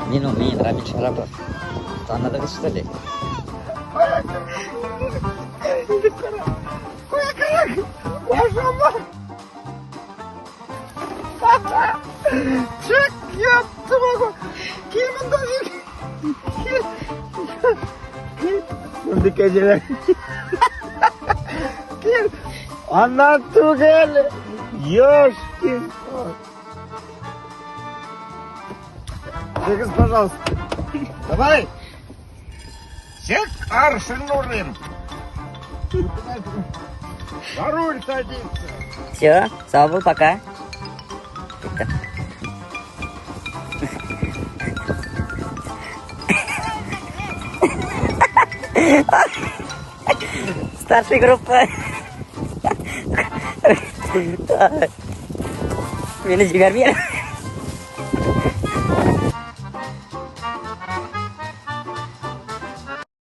Мин ул, мин, Рамил Шарапов. Таныдыгыз, что ли? Чык, яптым. Кил монда, кил. Кил. Мондый кәҗәләр. Кил. Аннан түгел. Ёшкин. Чыгыз, пожалуйста. Давай. Чык, аршын урыйм. За руль садиться. Все, сау бул, пока. Китте. Старший группа. Мине җибәрми.